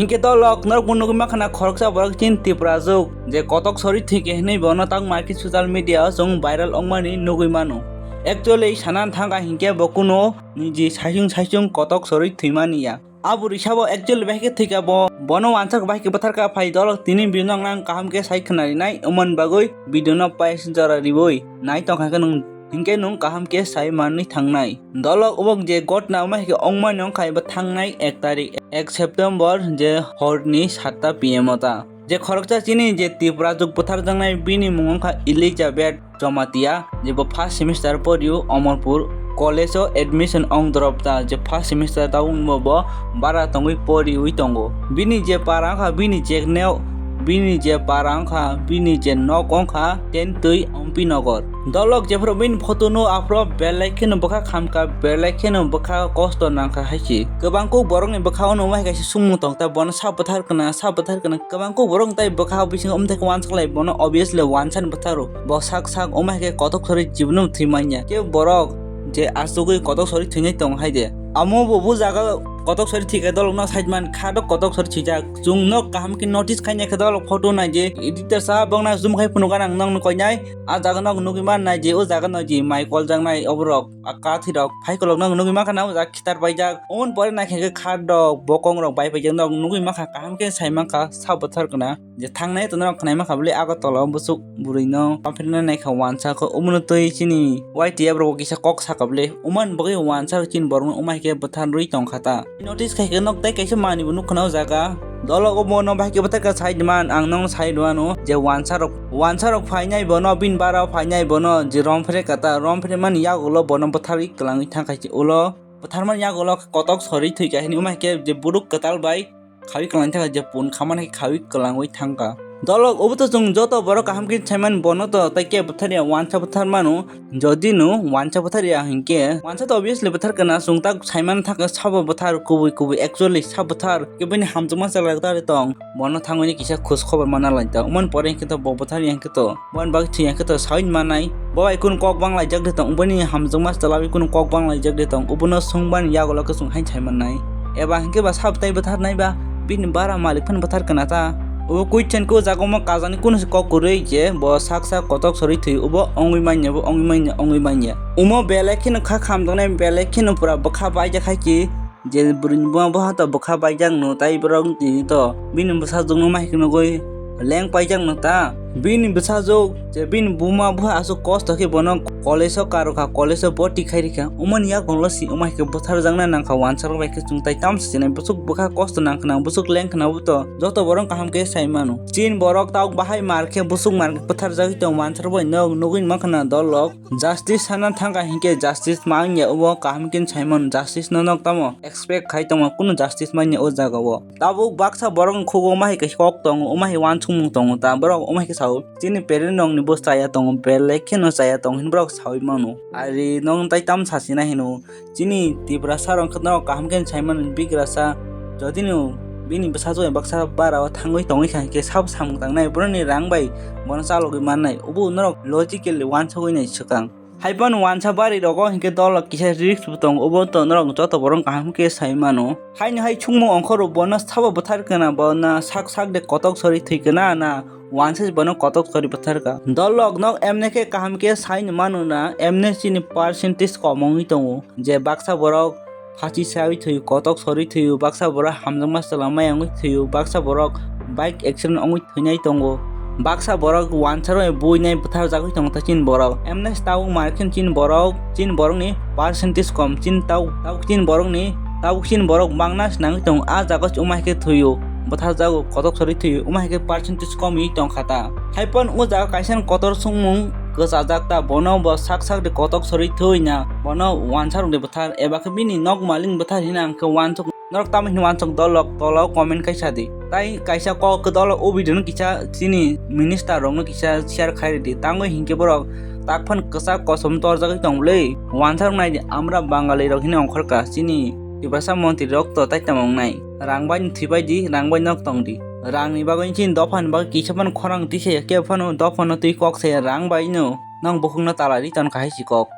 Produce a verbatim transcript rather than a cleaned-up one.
Hinkhe dolok norokbo nugwi mankha na khoroksa borok chini Tiprajwk je kotok sori thwikhe hinwi bono tangma khe social media o chwng viral wngmani nugwi mano. Actually sana thangkha hinkhe bo kuno niji saichung saichung kotok sori thwimani ya. Abo risabo actually bahai khe thwikha bo, bono wansa bahai khe bwtharkha phai dolok tini bini nang kaham khe sai khwnarinai wngmani bagwi video no paisa jora riwi nai tongkha khe nwng. Hinkhe nwng kaham khe sai manwi thangnai. Dolok obok je gotna wngma hai khe wngmani wngkha eba thangnai ek tarik, ek September je horni satta P M o ta. Je khoroksa chini je Tiprajwk bwtharjaknai bini mung wngkha Elizabeth Jamatia, je bo first semester porio Omorpur college o admission wng dorop ta, je first semester ta wngbo bo bara tongwi poriwi tongo. Bini je para wngkha bini je neo, bini je para wngkha bini je nok wngkha Tentwi Ompi Nogor. Dolok jephru bini photo no aphro belai kheno bwkha khamkha, belai kheno bwkha kosto nangkha hai se. Kwbang kuk borokni bwkha ono wngma hai kaisa sumung tongta, bono sa bwthar kana, sa bwthar kana. Kwbang kuk borok tai bwkha bisingo wngthai khe wansaklai bono, obviously wansa ni bwtharo. Bo sak sak wngma hai khe kotok sori jibono thwi manya. Khe borok je asugwi kotok sori thwinai tong hai de. Amo bo bu jaga kotok sori thwikhe dolok no side man kha do kotok sori thwijak. Chwng no kaham khe notice khaina khe dolok photo nai je editor sa bokna zoom khai phunu gana ang nokno koinai. A jaga nok nugwi man nai je o jaga no je mai koljaknai oborok, a kathi rok phai kolok nok nugwi mankha na o jaga khitar paijak. Umon pore naikhe khe khat rok bokong rok bai paijak nok nugwi mankha kaham khe sai mankha sa bwthar kana. Je thangnai to norok khwnai mankha bwle Agartala o bwswk bwrwi no pampirna naikha wansa khe omono twi chini Y T F rok kisa kok sakha bwle umani bagwi wansa chini borok no umai khe bwthar rwi tongkha ta. Notice khai khe nok tai kaisa manwi bo nukha na o jaga. Dolok obo no bahai khe bwthar kha side man ang nokno sai rwano je wansa rok, wansa rok phainai bono bini bara phainai bono je rom phre kata, rom phre mani yagulo bono bwtharwi kwlangwi thangkha ulo bwtharmani yagulo kotok sori thwikha hini umai khe je buduk kwtal bai khawi kwlangwi thangkha je pun khamani khawi kwlangwi thangkha. Dolok obo to chwng joto borok kaham khe saiman bono to tai khe bwtharya wansa bwthar mano. Jodi no wansa bwthar ya hinkhe, wansa to obviously bwthar kana, chwng tak saiman thangkha sabo bwthar kubui kubui, actually sa bwthar khe bini hamjakma chwla tari tong, bono thangwi kisa khoj khobor mana lai ta. Umani pore hinkhe to bo bwthar ya hinkhe to, boni bagwi thwi ya hinkhe to sawi manai. Bo bai kunu kok bang laijak de tong, bini hamjakma chwla bai kunu kok bang laijak de tong, ubono swngmani yagulo khe chwng haino sai mannai. Eba hinkhe ba sabo tai bwthar nai ba, bini bara malik phano bwthar kana ta. Ubo question khe o jaga omo kajani kunu se kok kwrwi je bo sak sak kotok sori thwi ubo wngwi manya, bo wngwi manya, wngwi manya. Umo belai kheno kha khamjaknai, belai kheno pura bwkha baijak hai khe je bwrwini buma bwha to bwkha baijak no tai borok tini to bini bwsajwk no mai khe nugwi leng paijak no ta. Bini bwsajwk je bini buma bwha aswk kosto khe bono college o karokha, college o boti khai rikha, umoni yagulo si umai khe bwtharjakna nangkha wansa rok bai khe chwng tai tamsa sinai bwswk bwkha kosto nangkha nang bwswk leng khna bo to joto borok kaham khe sai mano. Chini borok tabuk bahai mar khe bwswk mar khe bwtharjagwi tong wansa rok bai nog nugwi mankha na dolok. Justice sana thangkha hinkhe justice ma wngya obo kaham khe sai mano, justice no nok tamo expect khai tongma kunu justice manya o jaga o. Tabuk baksa borok ni khugo ma hai khe kok tongo, o ma hai wansukmung tongo ta borok o ma hai khe sao chini parent rok ni bo chaya tongo, belai kheno chaya tongo hin borok sawi mano. Ari nok tai tam sasina hino. Chini Tiprasa rok khe norok kaham khe sai mano bigrasa. Jodi no bini bwsajwk bai baksa bara o thangwi tongwi kha hinkhe sabo samung tangnai boroni rang bai bono chalogwi mannai. Obo norok logically wansugwi nai swkang. Hai phano wansa bari rogo hinkhe dolok kisa risk bo tongo, obo to norok joto borok kaham khe sai mano. Haino hai chwngmung ongkhoro bono sabo bwthar kana, bono sak sak de kotok sori thwi kana na wansa se bono kotok sori bwthar ka. Dolok nok emne khe kaham khe sai no mano na, emne chini percentage kom wngwi tongo je baksa borok phachi sawi thwio, kotok sori thwio, baksa borok hamjakma chwla maya wngwi thwio, baksa borok bike accident wngwi thwinai tongo, baksa borok wansa rok buinai bwtharjagwi tongo ta chini borok. Emne tabuk mar khe chini borok, chini borokni percentage kom, chini tabuk, tabuk chini borokni, tabuk chini borok bangna se nangwi tongo. A jaga se wngma hai khe thwio, bwtharjago, kotok sori thwio, wngma hai khe percentage kom wngwi tongkha ta. Hai phano o jaga kaisa kotor swngmung kwchajak ta, bono bo sak sak de kotok sori thwina, bono wansa rok de bwthar eba khe bini nok malik bwthar hina ang khe wansuk. Norok tamo hino wansuk dolok tola o comment khai sa di. Tai kaisa kok dolok o video no kisa chini minister rok no kisa share khai ridi. Tangwi hinkhe borok tak phan kwchak kosom torjagwi tong bwlwi. Wansarok nai di, amra Bangali rok hino ongkhorka chini Tiprasa montri rok to tai tamo wngnai. Rang bai no thwi bai di, rang bai nok tong di. Rang ni bagwi chini dopha ni bagwi kisa phano khorang twi saya, kebo phano dopha no twi kok saya, rang bai no nong bukhuk no tala ri ton kahai si kok.